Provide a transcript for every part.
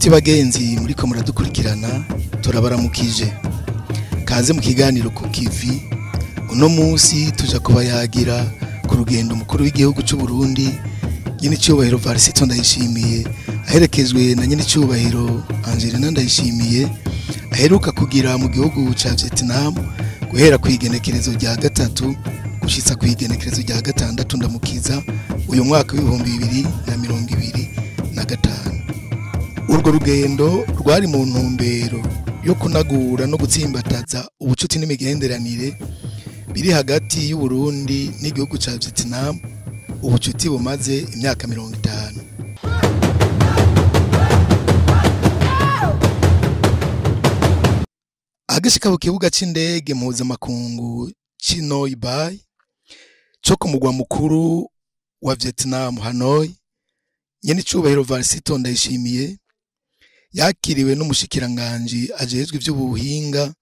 Nshuti bagenzi muriko muradukurikirana, turabaramukije. Kaze mu kiganiro ku Kivi. Uno munsi tuja kubayagira ku rugendo mukuru w'igihugu c'u Burundi nyenicubahiro Varisito Ndayishimiye aherekezwe na nyenicubahiro Angelina Ndayishimiye aheruka kugira mu gihugu ca Vietnam guhera ku igenekerezo rya 3 gushitsa ku igenekerezo rya 6 ndamukiza uyu mwaka w'2025. Urwo rugendo rwari mu ntumbero yo kunagura no gutsimbataza ubucuti n'imigenderanire biri hagati y'u Burundi n'igihugu ca Vietnam, ubucuti bumaze imyaka 50. Agashika ku kibuga c'indege mpuzamakungu c'i Noi Bai co ku mugwa mukuru wa Vietnam Hanoi, nyenicubahiro Varisito Ndayishimiye yakiriwe n'umushikiranganji ajejwe ivy'ubuhinga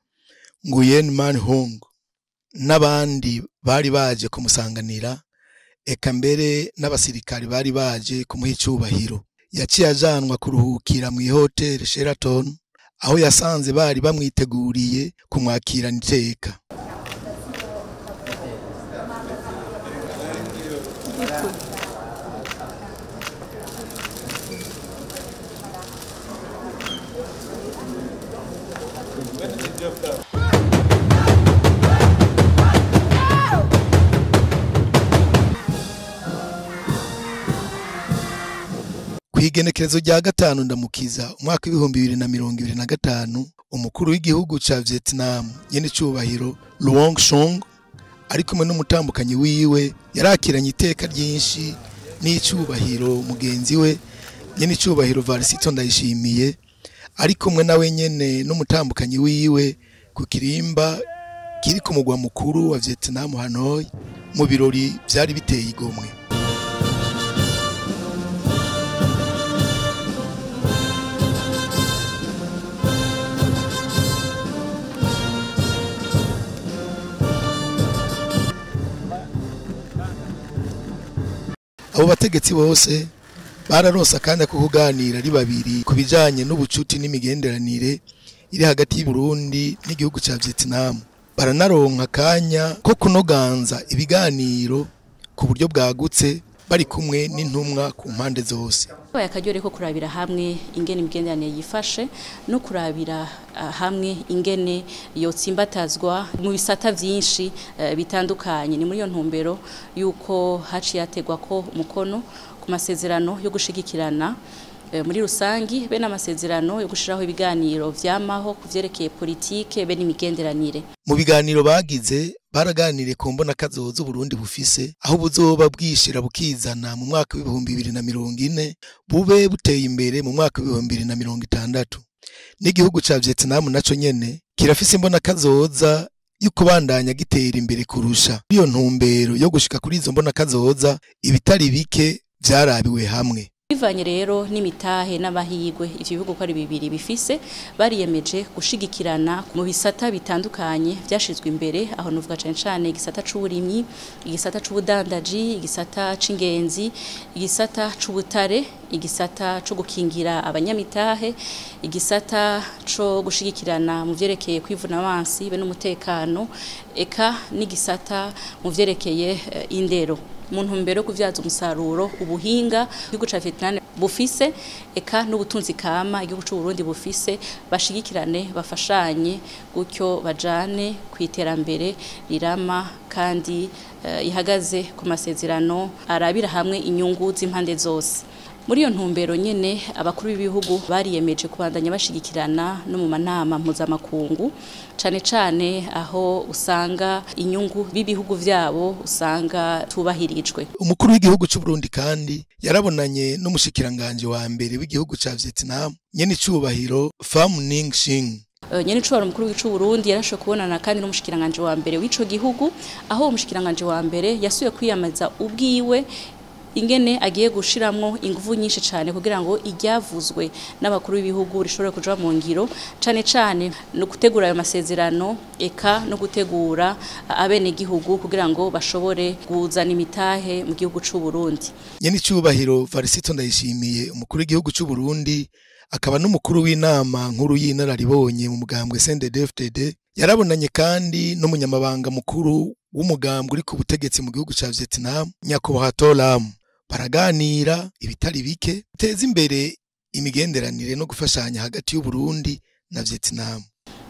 Nguyen Man Hung n'abandi bari baje kumusanganira, eka mbere n'abasirikari bari baje kumuha icubahiro. Yaciye ajanwa kuruhukira mw'ihoteli Sheraton aho yasanze bari bamwiteguriye kumwakirana iteka. Kw'igenekerezo rya 5 ndamukiza umwaka w'2025, umukuru w'igihugu ca Vietnam nyenicubahiro Luong Chong ari kumwe n'umutambukanyi wiwe yarakiranye iteka ryinshi n'icubahiro mugenzi we nyenicubahiro Varisito Ndayishimiye ari kumwe nawe nyene n'umutambukanyi wiwe ku kirimba kiri ku mugwa mukuru wa Vietnam Hanoi mu birori vyari biteye igomwe. Abo bategetsi bose bararonse akanya ko kuganira ari babiri ku bijanye n'ubucuti n'imigenderanire iri hagati y'u Burundi n'igihugu ca Vietnam. Baranaronka akanya ko kunoganza ibiganiro ku buryo bwagutse bari kumwe n'intumwa ku mpande zose. Baye akaryo ko kurabira hamwe ingene imigenderanire yifashe no kurabira hamwe ingene yotsimbatazwa mu bisata vyinshi bitandukanye. Ni muri iyo ntumbero yuko haciye hategwa ko umukono ku masezerano yo gushigikirana muri rusangi be n'amasezerano yo gushiraho ibiganiro vyamaho kuvyerekeye politike be n'imigenderanire. Mu biganiro bagize baraganiriye ku mbona kazoza Burundi bufise aho buzoba bwishira bukizana mu mwaka w'2040 bube buteye imbere mu mwaka w'2060. N'igihugu ca Vietnam naco nyene kirafise imbona kazoza y'ukubandanya gitera imbere kurusha. Iyo ntumbero yo gushika kuri izo mbona kazoza ibitari bike vyarabiwe hamwe. Bivanye rero n'imitahe n'abahigwe ivyo bihugu ko ari bibiri bifise, bariyemeje gushigikirana mu bisata bitandukanye vyashizwe imbere, aho nuvuga cane cane igisata c'uburimyi, igisata c'ubudandaji, igisata c'ingenzi, igisata c'ubutare, igisata co gukingira abanyamitahe, igisata co gushigikirana mu vyerekeye kwivuna abansi be n'umutekano, eka n'igisata mu vyerekeye indero. Mu ntumbero yo kuvyaza umusaruro ubuhinga igihugu ca Vietnam bufise eka n'ubutunzi kama igihugu c'u Burundi bufise, bashigikirane bafashanye gutyo bajane kwiterambere rirama kandi ihagaze ku masezerano arabira hamwe inyungu z'impande zose. Muri iyo ntumbero nyene abakuru b'ibihugu bariyemeje kubandanya bashigikirana no mu manama mpuzamakungu, cane cane aho usanga inyungu b'ibihugu vyabo usanga tubahirijwe. Umukuru w'igihugu c'u Burundi kandi yarabonanye n'umushikiranganje wa mbere w'igihugu ca Vietnam nyenicubahiro Pham Ninh Chinh. Nyenicubahiro umukuru w'igihugu c'u Burundi yarashoboye kubonana kandi n'umushikiranganje wa mbere w'ico gihugu, aho umushikiranganje wa mbere yasuye kwiyamaza ubwiwe ingene agiye gushiramwo inguvu nyinshi cyane kugira ngo iryavuzwe n'abakuru b'ibihugu rishobore kuja mu ngiro, cane cane no gutegura ayo masezerano eka no gutegura abene gihugu kugira ngo bashobore kuzana imitahe mu gihugu c'u Burundi. Nyenicubahiro Varisito Ndayishimiye umukuru w'igihugu c'u Burundi akaba n'umukuru w'inama nkuru y'inararibonye mu mugambwe CNDD-FDD. Yarabonanye kandi n'umunyamabanga mukuru w'umugambwe uri ku butegetsi mu gihugu ca Vietnam, Nyakubahwa To Lam. Baraganira ibitari bike biteza imbere imigenderanire no gufashanya hagati y'u Burundi na Vietnam.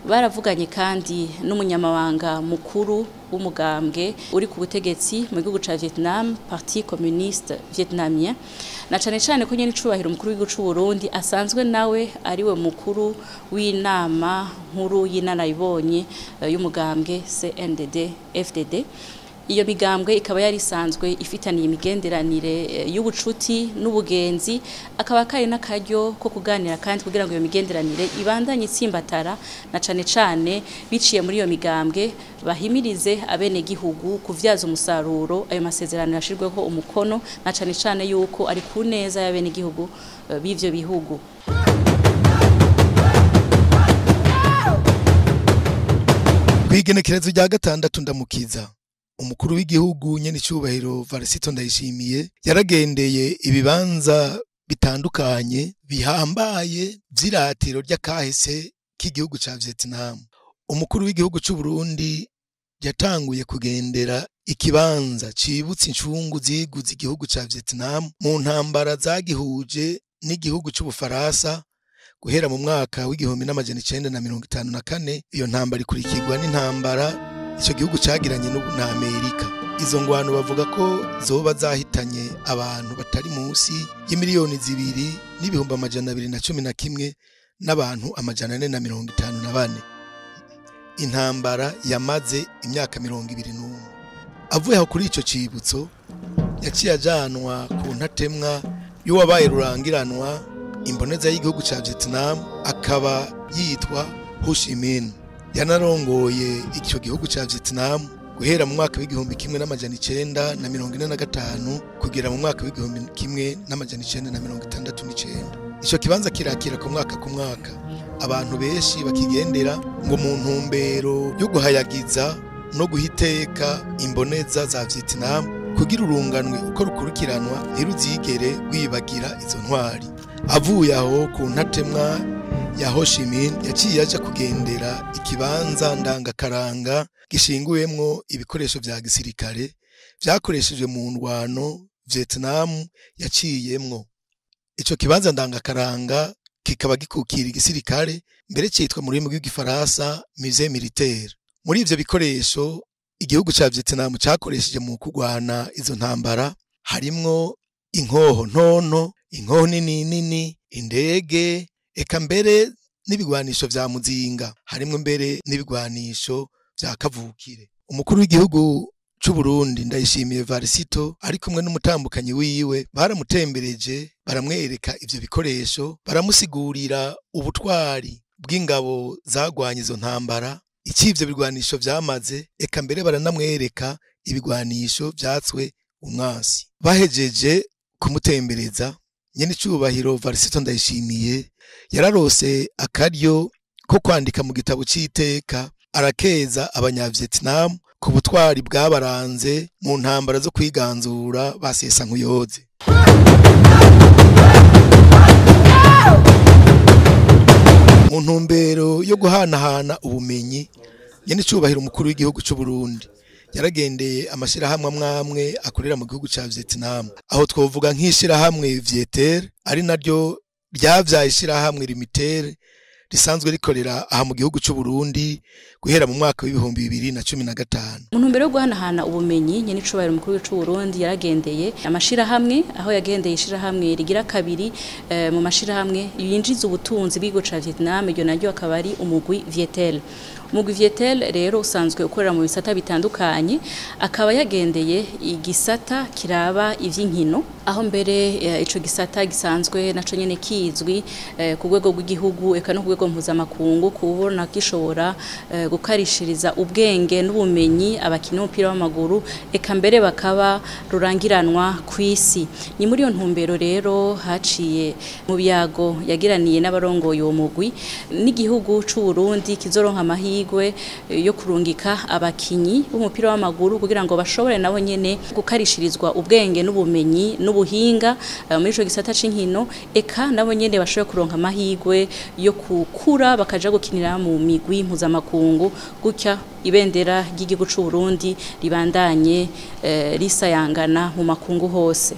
Baravuganye kandi n'umunyamabanga mukuru w'umugambwe uri ku butegetsi mu gihugu ca Vietnam, Parti Communiste Vietnamien, na cane cane ko nyene icubahiro umukuru w'igihugu c'u Burundi asanzwe nawe ariwe mukuru w'inama nkuru y'inararibonye y'umugambwe CNDD FDD. Iyo migambwe ikaba yari isanzwe ifitaniye imigenderanire y'ubucuti n'ubugenzi, akaba kari n'akaryo ko kuganira kandi kugira ngo iyo migenderanire ibandanye itsimbatara, na cane cane biciye muri iyo migambwe bahimirize abenegihugu kuvyaza umusaruro ayo masezerano yashirweho umukono, na cane cane yuko ari ku neza y'abenegihugu b'ivyo bihugu. Kw'igenekerezo rya 6 Ndamukiza, umukuru w'igihugu nyene icubahiro Varisito Ndayishimiye yaragendeye ibibanza bitandukanye bihambaye vy'iratiro ry'akahise k'igihugu ca Vietnam. Umukuru w'igihugu c'u Burundi yatanguye kugendera ikibanza cibutsa incungu ziguze igihugu ca Vietnam mu ntambara zagihuje n'igihugu c'Ubufaransa guhera mu mwaka w'1954. Iyo ntambara ikurikirwa n'intambara ico gihugu cagiranye na Amerika. Izo ngwano bavuga ko zoba zahitanye abantu batari munsi y'imiliyoni 2 n'ibihumbi 211 n'abantu 454. Intambara yamaze imyaka 21. Avuye aho kuri ico cibutso yaciye ajanwa ku ntatemwa y'uwabaye rurangiranwa imboneza y'igihugu ca Vietnam, akaba yitwa Ho Chi Minh. Yanarongoye icyo gihugu ca Vietnam guhera mu mwaka w'1945 kugera mu mwaka w'1969. Ico kibanza kirakira ku mwaka ku mwaka abantu benshi bakigendera ngo mu ntumbero yo guhayagiza no guhiteka imboneza za Vietnam kugira urunganwe uko rukurikiranwa ntiruzigere rwibagira izo ntwari. Avuye aho ku ntatemwa ya Ho Chi Minh yaciye aja kugendera ikibanza ndangakaranga gishinguwemwo ibikoresho vya gisirikare vyakoreshejwe mu ndwano Vietnam yaciyemwo. Ico kibanza ndangakaranga kikaba gikukira igisirikare, mbere citwa mu rurimi rw'igifaransa Musée Militaire. Muri ivyo bikoresho igihugu ca Vietnam cakoresheje mu kurwana izo ntambara harimwo inkoho ntonto, inkoho nini nini, indege, eka mbere n'ibigwanisho vya muzinga, harimwo mbere n'ibigwanisho vya kavukire. Umukuru w'igihugu c'u Burundi Ndayishimiye Varisito ari kumwe n'umutambukanyi wiwe baramutembereje, baramwereka ivyo bikoresho, baramusigurira ubutwari bw'ingabo zagwanye izo ntambara, icivyo bigwanisho vyamaze, eka mbere baranamwereka ibigwanisho vyatswe umwasi. Bahejeje kumutembereza, nyene icubahiro Varisito Ndayishimiye yararose akaryo ko kwandika mu gitabo c'iteka arakeza abanyavietnam ku butwari bwabaranze mu ntambara zo kwiganzura basesa nkuyoze. Mu ntumbero yo guhanahana ubumenyi, nyene icubahiro umukuru w'igihugu c'u Burundi yaragendeye amashirahamwe amwamwe akorera mu gihugu ca Vietnam, aho twovuga nk'ishirahamwe Vietel ari naryo ryavyaye ishirahamwe Limitel risanzwe rikorera aha mu gihugu c'u Burundi guhera mu mwaka w'2015. Mu ntumbero yo guhanahana ubumenyi, nyene icubahiro umukuru w'igihugu c'u Burundi yaragendeye amashirahamwe, aho yagendeye ishirahamwe rigira kabiri mu mashirahamwe yinjiza ubutunzi bw'igihugu ca Vietnam, iryo naryo akaba ari umugwi Vietel. Umugwi Vietel rero usanzwe ukorera mu bisata bitandukanye, akaba yagendeye igisata kiraba ivy'inkino, aho mbere ico gisata gisanzwe naco nyene kizwi ku rwego rw'igihugu eka no ku rwego mpuzamakungu, kubona gishobora gukarishiriza ubwenge n'ubumenyi abakinyi b'umupira w'amaguru, eka mbere bakaba rurangiranwa kw'isi. Ni muri iyo ntumbero rero haciye mu biyago yagiraniye n'abarongoye uwo mugwi n'igihugu c'u Burundi kizoronka amahirwe amahigwe yo kurungika abakinyi b'umupira w'amaguru kugira ngo bashobore nabo nyene gukarishirizwa ubwenge n'ubumenyi n'ubuhinga muri ico gisata c'inkino, eka nabo nyene bashobore kuronka amahigwe yo kukura bakaja gukinira mu migwi mpuzamakungu, gutya ibendera ry'igihugu c'u Burundi ribandanye risayangana mu makungu hose.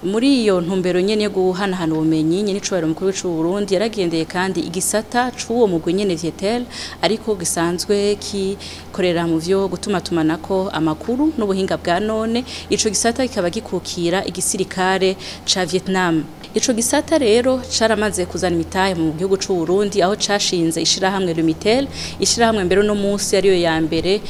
Muri iyo ntumbero nyene yo guhanahana ubumenyi, nyene icubahiro mukuru w'icu Burundi yaragendeye kandi igisata c'uwo mugwi nyene Viettel, ariko gisanzwe kikorera mu vyo gutumatumanako amakuru n'ubuhinga bwa none. Ico gisata kikaba gikukira igisirikare ca Vietnam. Ico gisata rero caramaze kuzana imitahe mu gihugu c'u Burundi, aho cashinze ishirahamwe Lumitel, ishirahamwe mbere no munsi ariyo ya mbere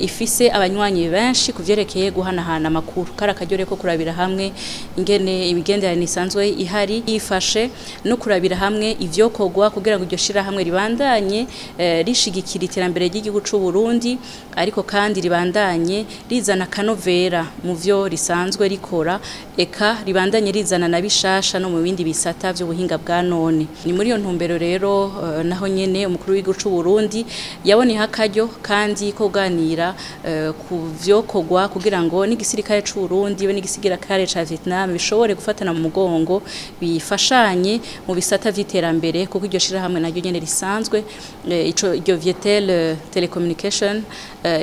ifise abanywanyi benshi kuvyerekeye guhanahana amakuru. Kari akaryo ko kurabira hamwe ingene imigenderanire isanzwe ihari yifashe no kurabira hamwe ivyokorwa kugira ngo iryo shirahamwe ribandanye rishigikira iterambere ry'igihugu c'u Burundi, ariko kandi ribandanye rizana kanovera mu vyo risanzwe rikora, eka ribandanye rizana na bishasha no mu bindi bisata vy'ubuhinga bwa none. Ni muri iyo ntumbero rero naho nyene umukuru w'igihugu c'u Burundi yaboneye akaryo kandi ko kuganira ku vyokorwa kugira ngo n'igisirikare c'u Burundi be n'igisirikare ca Vietnam bishobore gufatana mu mugongo, bifashanye mu bisata vy'iterambere, kuko iryo shirahamwe naryo nyene risanzwe ico iryo Viettel Telecommunication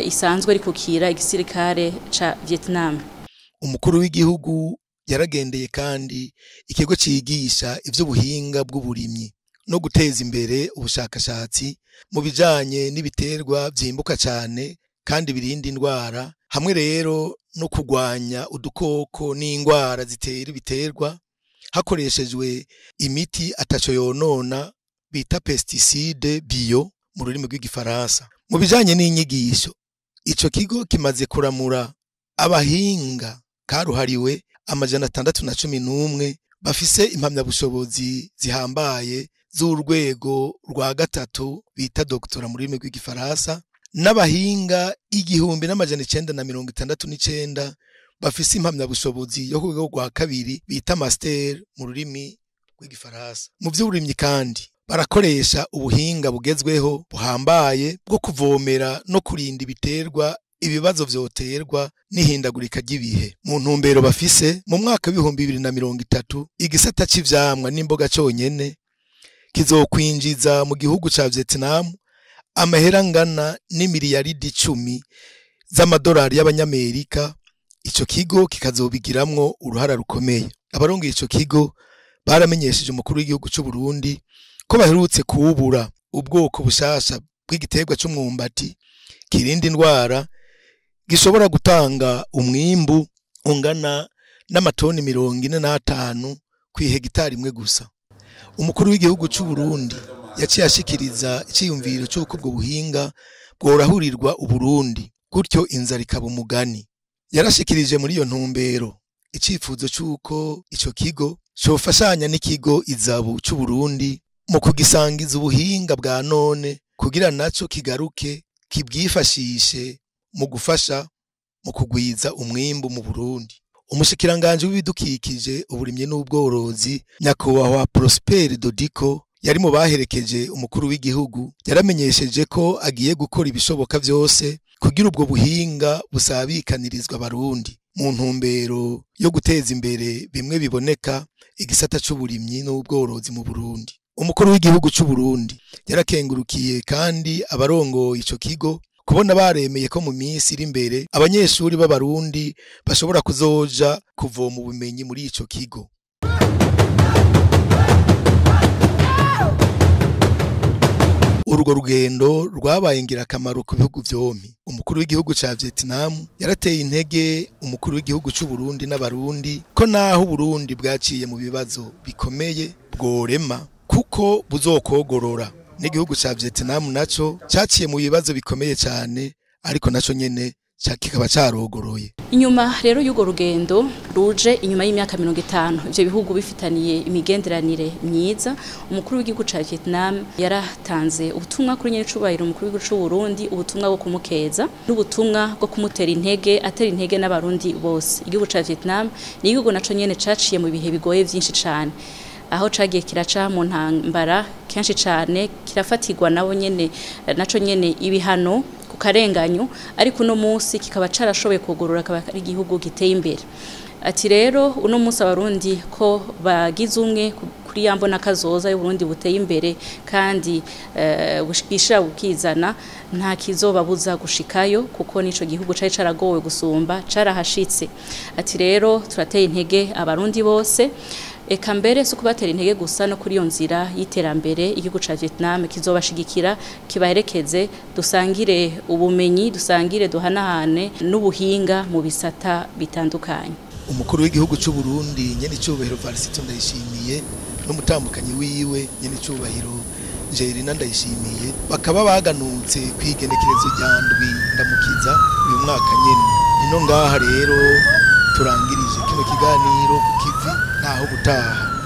isanzwe rikukira igisirikare ca Vietnam. Umukuru w'igihugu yaragendeye kandi ikigo cigisha ivy'ubuhinga bw'uburimyi no guteza imbere ubushakashatsi mu bijanye n'ibiterwa vyimbuka cane kandi birinda indwara, hamwe rero no kugwanya udukoko n'ingwara zitera ibiterwa hakoreshejwe imiti ataco yonona bita pesticide bio mu rurimi rw'igifaransa. Mu bijanye n'inyigisho, ico kigo kimaze kuramura abahinga karuhariwe 611 bafise impamyabushobozi zihambaye z'urwego rwa gatatu bita doctora mu rurimi rw'igifaransa, n'abahinga 1969 bafise impamyabushobozi yo ku rwego rwa kabiri bita master mu rurimi rw'igifaransa. Mu vy'uburimyi kandi barakoresha ubuhinga bugezweho buhambaye bwo kuvomera no kurinda ibiterwa ibibazo vyoterwa n'ihindagurika ry'ibihe. Mu ntumbero bafise mu mwaka w'ibihumbi 2030, igisata c'ivyamwa n'imboga conyene kizokwinjiza mu gihugu ca Vietnam amahera angana n'imiliyaridi 10 z'amadolari y'abanyamerika. Ico kigo kikazobigiramwo uruhara rukomeye. Abarongoye ico kigo baramenyesheje umukuru w'igihugu c'u Burundi ko baherutse kuwubura ubwoko bushasha bw'igiterwa c'umwumbati kirinda indwara, gishobora gutanga umwimbu ungana n'amatoni 45 kw'ihegitari imwe gusa. Umukuru w'igihugu c'u Burundi yaciye ashikiriza iciyumviro c'uko ubwo buhinga bworahurirwa Uburundi, gutyo inzara ikaba umugani. Yarashikirije muri iyo ntumbero icifuzo c'uko ico kigo cofashanya n'ikigo Izabu c'u Burundi mu kugisangiza ubuhinga bwa none kugira naco kigaruke kibwifashishe mu gufasha mu kugwiza umwimbu mu Burundi. Umushikiranganje w'ibidukikije, uburimyi n'ubworozi, Nyakubahwa Prosper Dodiko, yari mu baherekeje umukuru w'igihugu, yaramenyesheje ko agiye gukora ibishoboka vyose kugira ubwo buhinga busabikanirizwa abarundi mu ntumbero yo guteza imbere bimwe biboneka igisata c'uburimyi n'ubworozi mu Burundi. Umukuru w'igihugu c'u Burundi yarakengurukiye kandi abarongoye ico kigo kubona baremeye ko mu minsi iri imbere abanyeshuri b'abarundi bashobora kuzoja kuvoma ubumenyi muri ico kigo. Urwo rugendo rwabaye ingirakamaro ku bihugu vyompi. Umukuru w'igihugu ca Vietnam yarateye intege umukuru w'igihugu c'u Burundi n'abarundi ko naho Burundi bwaciye mu bibazo bikomeye bworema kuko buzokogorora. N'igihugu ca Vietnam naco caciye mu bibazo bikomeye cyane, ariko naco nyene kikaba carogoroye. Inyuma rero y'ugo rugendo ruje inyuma y'imyaka 50 ivyo bihugu bifitaniye imigenderanire myiza, umukuru w'igihugu ca Vietnam yaratanze ubutumwa kuri nyene cubahiro umukuru w'igihugu c'u Burundi, ubutumwa bwo kumukeza n'ubutumwa bwo kumutera intege, atera intege n'abarundi bose. Igihugu ca Vietnam ni igihugu naco nyene caciye mu bihe bigoye vyinshi cane. Aho cagiye kiraca mu ntambara kenshi cane, kirafatirwa nabo nyene naco nyene ibihano ku karenganyo, ariko uno munsi kikaba carashoboye kugurura, akaba ari igihugu giteye imbere. Ati rero uno munsi Abarundi ko bagize umwe kuri ya mbona kazoza y'Uburundi buteye imbere kandi bwishira bukizana, nta kizobabuza gushikayo, kuko nico gihugu cari caragowe gusumba carahashitse. Ati rero turateye intege Abarundi bose, eka mbere si ukubatera intege gusa, no kuri iyo nzira y'iterambere igihugu ca Vietnam kizobashigikira, kibaherekeze, dusangire ubumenyi, dusangire, duhanahane n'ubuhinga mu bisata bitandukanye. Umukuru w'igihugu c'u Burundi nyenicubahiro Varisito Ndayishimiye n'umutambukanyi wiwe nyenicubahiro Angelina Ndayishimiye bakaba baganutse kwigenekerezo rya 7 Ndamukiza uyu mwaka nyene. Ino ngaha rero turangirije kino kiganiro ku kivi, naho gutaha.